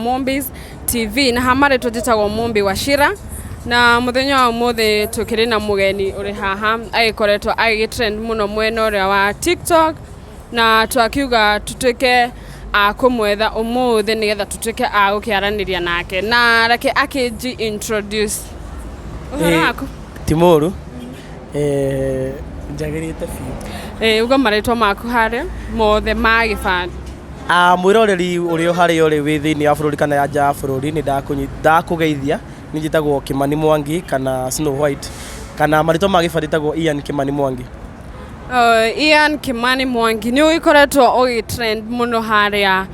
Mombis TV na hamarĩ tũnjĩtagwo Mombi Wachira na mũthenya wa ũmũthĩ tũkĩrĩ na mũgeni ũrĩ haha agĩkoretwo agĩtrend mũno mwena ũrĩa wa TikTok na twakiuga tũtuĩke a kũmwetha ũmũthĩ nĩgetha tũtuĩke a gũkĩaranĩria nake na reke akĩnji introduce ũhoro waku. Ti mũru. Njagĩrĩte biũ. Uga marĩtwa maku harĩa mothe ma gĩbandĩ. Ah, mwĩroreri ũrĩa harĩa ũrĩ wĩ thĩinĩ wa bũrũri kana ya nja ya bũrũri, nĩ ndakũgeithia. Nĩ njĩtagwo Kĩmani Mwangi kana Snow White, kana marĩtwa ma gĩbandĩ njĩtagwo Ian Kĩmani Mwangi. Ian Kimani Mwangi, nĩ ũgĩkoretwo ũgĩ trend mũno harĩa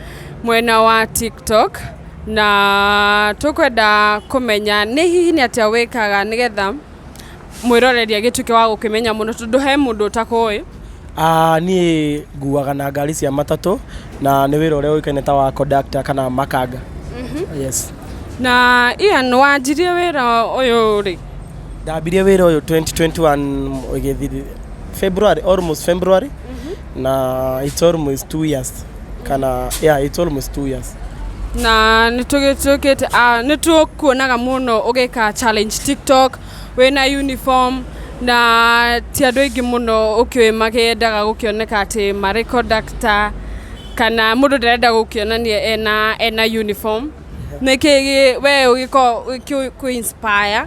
mwena wa TikTok na tũkwenda kũmenya nĩ hihi nĩ atĩa wĩkaga nĩgetha mwĩroreri agĩtuĩke wa gũkĩmenya mũno, tondũ he mũndũ ũtakũĩ. Ah, niĩ nguaga na ngari cia matatũ na nĩ wĩra ũrĩa ũĩkaine ta wa conductor kana makanga. Yes. Na Ian, wanjirie wĩra ũyũ rĩ? Ndambirie wĩra ũyũ 2021 ĩgĩthiĩ February, almost February, na it's almost 2 years kana, yeah, it's almost 2 years. Na nĩ tũgĩtuĩkĩte nĩ tũkuonaga mũno ũgĩka challenge TikTok wĩna uniform, na ti andũ aingĩ mũno ũkĩũĩ makĩendaga gũkĩoneka atĩ marĩ conductor kana mũndũ ndarenda gũkĩonania ena uniform. Nĩkĩ we ũgĩkorwo kũ inspire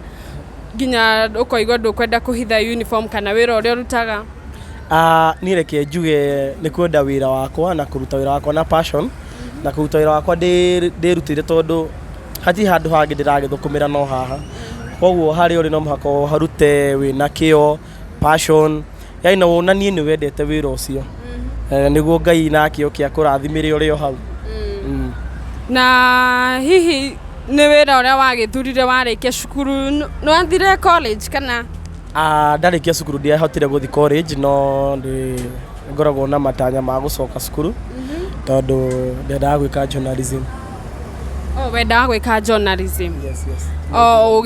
nginya ũkoigua ndũkwenda kũhitha uniform kana wĩra ũrĩa ũrutaga? Ah, niĩ reke njuge nĩ kwenda wĩra wakwa na kũruta wĩra wakwa na passion na kũruta wĩra wakwa ndĩrutĩire, tondũ hatirĩ handũ hangĩ ndĩragĩthũkũmĩra no haha. Koguo harĩa ũrĩ no mũhaka ũharute wĩna kĩo, passion, yani na wonanie nĩ wendete wĩra ũcio, nĩguo Ngai nake oke akũrathimĩre ũrĩ o hau. Na hihi nĩ wĩra ũrĩa wagĩthurire warĩkia cukuru? Nĩ wathire college kana? Ah, ndarĩkia cukuru ndiahotire gũthiĩ college, no ndĩ ngoragwo na matanya ma gũcoka cukuru tondũ ndendaga gwĩka journalism. Oh, wendaga gwĩka journalism? Yes. O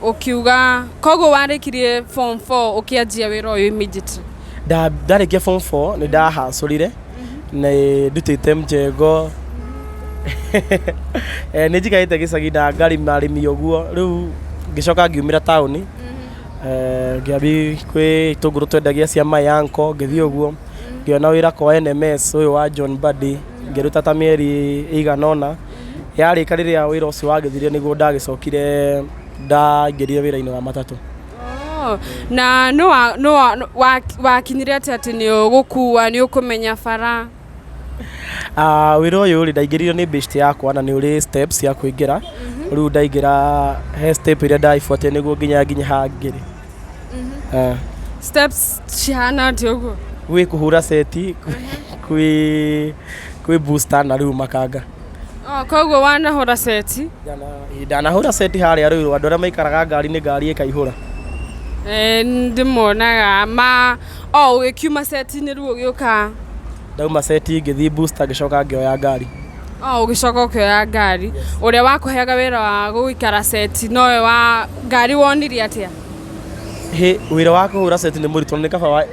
ũkiuga koguo warĩkirie form 4 ũkĩanjia wĩra ũyũ immediately? Ndarĩkia form 4 nĩ ndahacũrire, nĩ ndutĩte mjengo, nĩ njikarĩte gĩcagi na ngarĩma rĩmi ũguo. Rĩu ngĩcoka ngiumĩra taũni, ngĩambi kwĩ itũngũrũ twendagia cia my uncle, ngĩthiĩ ũguo ngĩona wĩra kwa NMS ũyũ wa John Mbadi, ngĩruta ta mĩeri ĩigana ũna. Yarĩka rĩrĩa wĩra ũcio wagĩthirire, nĩguo ndagĩcokire ndaingĩrire wĩra-inĩ wa matatũ. Oh, na nĩ wakinyire atĩa atĩ nĩ ũgũkua, nĩ ũkũmenya bara? Ah, wĩra ũyũ rĩ, ndaingĩririo nĩ best yakwa na nĩ ũrĩ steps cia kũingĩra. Rĩu ndaingĩra he step iria ndaibuatire nĩguo nginya nginye haha ngĩrĩ. Steps cihana atĩa ũguo? Gwĩ kũhũra seti, kwĩ booster na rĩu makanga. Oh, koguo wanahũra seti? Ndanahũra seti harĩa rĩu andũ arĩa maikaraga ngari-inĩ, ngari ĩkaihũra. Ndĩmonaga ma o ũgĩkiuma seti-inĩ, rĩu ũgĩũka? Ndauma seti ngĩthiĩ booster, ngĩcoka ngĩoya ngari. O ũgĩcoka ũkĩoya ngari. Ũrĩa wakũheaga wĩra wa gũikara seti nowe wa ngari wonire atĩa? Hĩ, wĩra wa kũhũra seti nĩ mũritũ, nĩ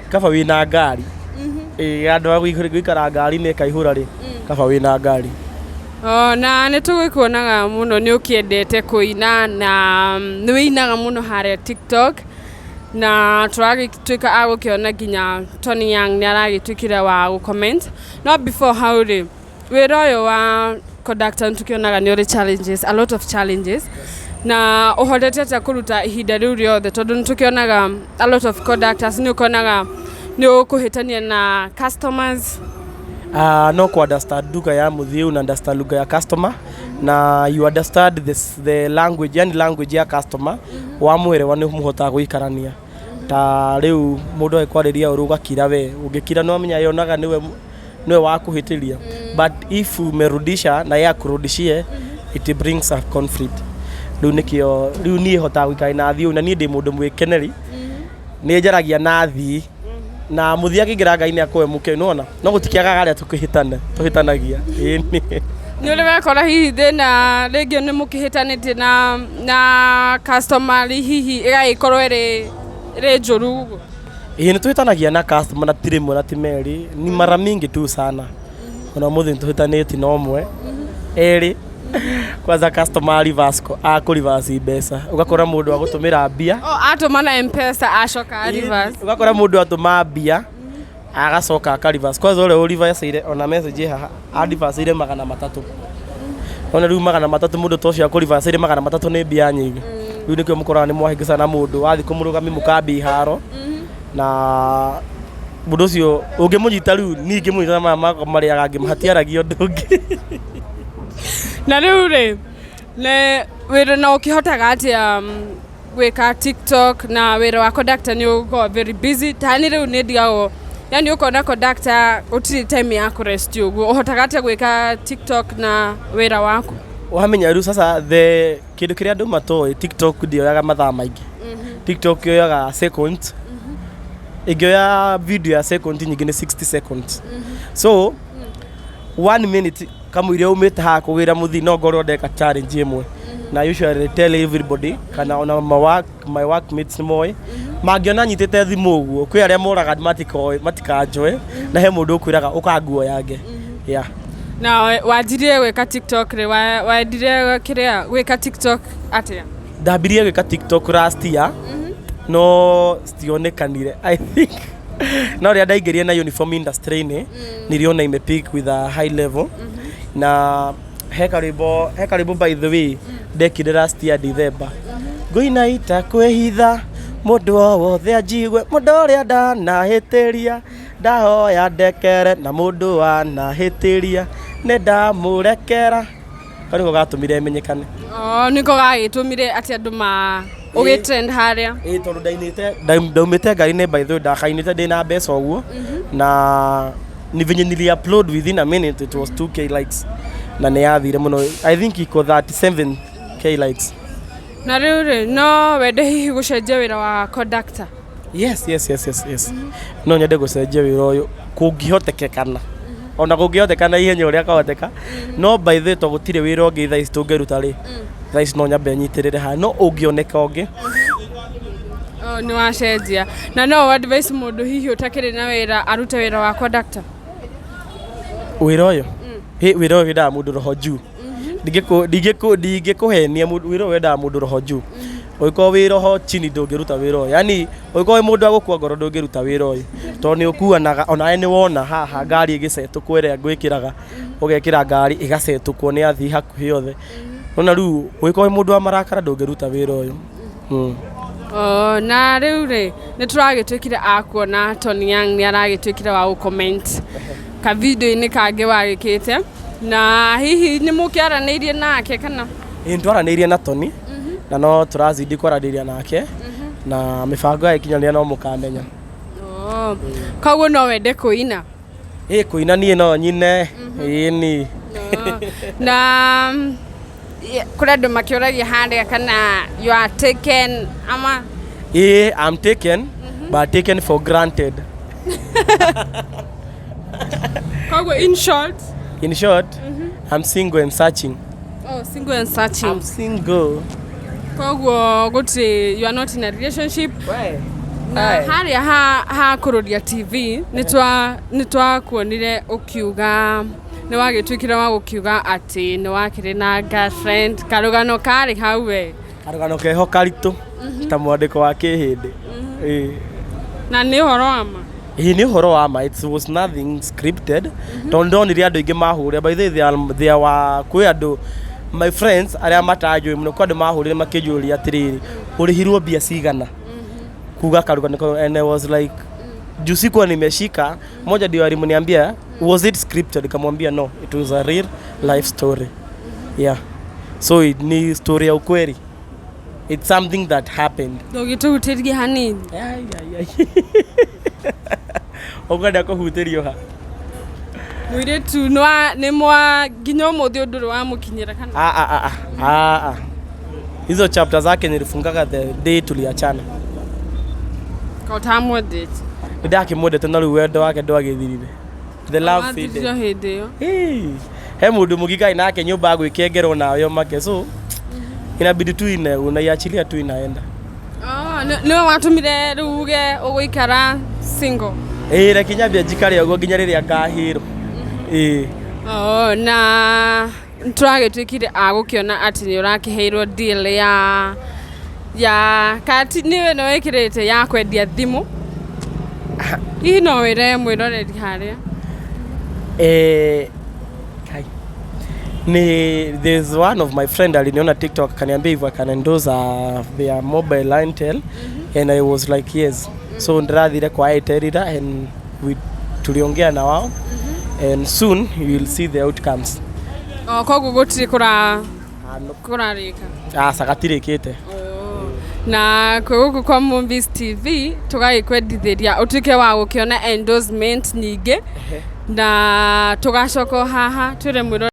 kaba wĩna ngari. Ĩĩ, andũ a gũikara ngari-inĩ ĩkaihũra rĩ, kaba wĩna ngari. O, na nĩ tũgĩkuonaga mũno nĩ ũkĩendete kũina na nĩ wĩinaga mũno harĩa TikTok, na tũragĩtuĩka a gũkĩona nginya Tony Young nĩ aragĩtuĩkire wa gũ comment. No before hau rĩ, wĩra ũyũ wa conductor nĩ tũkĩonaga nĩ ũrĩ challenges, a lot of challenges, na ũhotete atĩa kũruta ihinda rĩu rĩothe, tondũ nĩ tũkĩonaga a lot of conductors nĩ ũkonaga nĩ ũkũhĩtania na customers? No ku understand lugha ya mũthii, una understand lugha ya customer na you understand the language, yani language ya customer. Wamwĩrewa nĩ mũhotaga gũikarania. Ta rĩu mũndũ agĩkwarĩria ũru ũgakira, we ũngĩkira nĩ wamenya yonaga nĩwe wakũhĩtĩria, but if umerudisha na yeye akurudishie, it brings a conflict. Rĩu nĩkĩo rĩu niĩ hotaga gũikara na thiĩ na niĩ ndĩ mũndũ mwĩkeneri, nĩ njaragia na thii na mũthii akĩingĩra ngai nĩ akoe mũke nĩwona no gũtikĩagaga arĩa tũkĩhĩtana tũhĩtanagia, ĩni. Nĩ ũrĩ wekora hihi thĩna rĩngĩ nĩ mũkĩhĩtanĩtie na customer, hihi ĩgagĩkorwo ĩrĩ njũru ũguo? Ĩĩ, nĩ tũhĩtanagia na customer, na ti rĩmwe na ti merĩ, ni mara mingi tu sana. Ona ũmũthĩ nĩ tũhĩtanĩtie na ũmwe erĩ. Kwanza customer reverse akũ reverse mbeca, ũgakora mũndũ agũtũmĩra mbia. O atũma na Mpesa acoka reverse. Ũgakora mũndũ atũma mbia agacoka aka reverse. Kwanza ũrĩa ũreverseire ona message ĩ haha, areverseire 300. Ona rĩu 300, mũndũ ta ũcio akũreverseire 300 nĩ mbia nyingĩ. Rĩu nĩkĩo mũkoraga nĩ mwahĩngĩcana na mũndũ, wathiĩ kũmũrũgamia mũkambia iharo na mũndũ ũcio ũngĩmũnyita. Rĩu niĩ ingĩmũnyita na maya makwa marĩaga ngĩ hatiaragia ũndũ ũngĩ. Na rĩu rĩ, nĩ wĩra na ũkĩhotaga atĩa gwĩka TikTok na wĩra wa conductor? Nĩ ũkoragwo very busy, tani rĩu nĩ ndigagwo, yani ũkona conductor gũtirĩ time ya kũrest ũguo. Ũhotaga atĩa gwĩka TikTok na wĩra waku? Wamenya rĩu sasa the kĩndũ kĩrĩa andũ matoĩ, TikTok ndĩoyaga mathaa maingĩ. TikTok yoyaga seconds. Ĩngĩoya video ya second nyingĩ nĩ 60 seconds, so one minute kamũiria umĩte haha kũgĩra mũthii no ngorwo ndeka challenge ĩmwe. Na usually tell everybody kana ona my workmates nĩ moĩ, mangĩona nyitĩte thimũ ũguo, kwĩ arĩa moraga matikoĩ matikanjoe, na he mũndũ ũkwĩraga ũkanguo yange, yeah. Na wanjirie gwĩka TikTok rĩ? Wendire kĩrĩa gwĩka TikTok atĩa? Ndambirie gwĩka TikTok last year, no citionekanire, I think. No rĩrĩa ndaingĩrire na uniform industry-inĩ, niliona imepick with a high level. Na he karwĩmbo by the way ndekire last year December, ngũina itakwĩhitha, mũndũ o wothe anjigue, mũndũ ũrĩa ndanahĩtĩria ndahoya ndekere, na mũndũ wanahĩtĩria nĩ ndamũrekera. Kau nĩko gatũmire menyekane. Oh, nĩko gagĩtũmire atĩ andũ ma ũgĩtrend harĩa. Ĩĩ, tondũ ndainĩte ndaumĩte ngari-inĩ, by the way, ndakainĩte ndĩna mbeca ũguo, na ni venye nili upload, within a minute it was 2K likes, na nĩ yathire mũno. I think iko 37K likes. Na rĩu rĩ, no wende hihi gũcenjia wĩra wa conductor? Yes, no nyende gũcenjia wĩra ũyũ kũngĩhotekekana, ona kũngĩhoteka na ihenya ũrĩa kahoteka. No by the way, to gũtirĩ wĩra ũngĩ thaa ici tũngĩruta rĩ, thaa ici no nyambe nyitĩrĩre haha, no ũngĩoneka ũngĩ. Oh, nĩ wacenjia. Na no advice mũndũ hihi ũtakĩrĩ na wĩra arute wĩra wa conductor? Wĩra ũyũ, hĩ, wĩra ũyũ wendaga mũndũ roho juu. Ndingĩkũhenia, wĩra ũyũ wendaga mũndũ roho juu. Ũngĩkorwo wĩ roho chini ndũngĩruta wĩra ũyũ, yani ũngĩkorwo wĩ mũndũ wa gũkua ngoro ndũngĩruta wĩra ũyũ, tondũ nĩ ũkuanaga. Onawe nĩ wona haha ngari ĩgĩcetũkwo ĩrĩa ngwĩkĩraga, ũgekĩra ngari ĩgacetũkwo nĩ athii hakuhĩ othe. Ona rĩu ũngĩkorwo wĩ mũndũ wa marakara ndũngĩruta wĩra ũyũ. Oh, na rĩu rĩ, nĩ tũragĩtuĩkire a kuona Tony Young nĩ aragĩtuĩkire wa gũcomment ka video-inĩ kangĩ wagĩkĩte, na hihi nĩ mũkĩaranĩirie nake kana? Ĩĩ, nĩtwaranĩirie na Tony na no tũrazidi kwaranĩria nake, na mĩbango ya ĩkinyanĩra no mũkamenya. Oh, koguo no wende kũina? Ĩ, kũina niĩ no nyine, ĩni. Oh, na kũrĩ andũ makĩũragia harĩa kana you are taken ama? Ĩĩ, I'm taken, but taken for granted. Koguo in short? In short, I'm single and searching. Oh, single and searching. I'm single. Koguo gũtirĩ, you are not in a relationship? Na harĩa ha kũrũria TV nĩ twakuonire ũkiuga, nĩ wagĩtuĩkire wa gũkiuga atĩ nĩ wakĩrĩ na girlfriend. Karũgano karĩ hau we? Karũgano keho karitũ ta mwandĩko wa kĩhĩndĩ. Ĩĩ. Na nĩ ũhoro wa ma? Ĩĩ, nĩ ũhoro wa ma. It was nothing scripted, tondũ ndonire andũ aingĩ mahũrire. By the way, there were, kwĩ andũ, my friends arĩa matanjũĩ mũno, kwĩ andũ mahũrire makĩnjũria atĩrĩrĩ, ũrĩhirwo mbia cigana kuga karũgano kau? And I was like, juu sikuwa nimeshika moja, ndio alimniambia, "Was it scripted?" Nikamwambia, "No, it was a real life story." Yeah, so it, ni story ya ukweli. It's something that happened. Ndũngĩtũhutĩrie hanini? Ai, ai, ai. Ũkwenda kũhutĩrio ha? Mũirĩtu nĩ mwa nginya ũmũthĩ ũndũ ũrĩ wamũkinyĩra kana? Ah, ah, ah, ah, ah. Hizo chapter zake nilifungaga the day tuliachana. Ka ũtamwendete? Nĩ ndakĩmwendete, no rĩu wendo wake ndwagĩthirire. The love Wathirire faded. hĩndĩ ĩyo? Hey, he mũndũ mũgikai nake nyũmba gwĩkengerwo nawe ũmake, so inabidi tu ine unaiachilia tu inaenda. Oh, nĩwe watũmire rĩu uge ũgũikara single? Ĩĩ, reke nyambia njikare ũguo nginya rĩrĩa ngahĩrwo. Ĩĩ. Oh, na Tũragĩtuĩkire a gũkĩona atĩ nĩ ũrakĩheirwo deal ya kati nĩwe no wĩkĩrĩte ya kwendia thimũ. Hihi no wĩre mwĩroreri harĩa? Kai. Ni there's one of my friend aliniona TikTok, akaniambia hivyo, akaniendosa their mobile Airtel, and I was like, yes. So ndirathire kwa Airtel ira and we tuliongea na wao, and soon you will see the outcomes. O koguo gũtirĩ kũra Ah, no. Kũrarĩka? Aca, gatirĩkĩte. Na kwĩ gũkũ kwa Movies TV tũgagĩkwendithĩria ũtuĩke wa gũkĩona endorsement nyingĩ, na tũgacoka o haha twĩre mwĩroreri.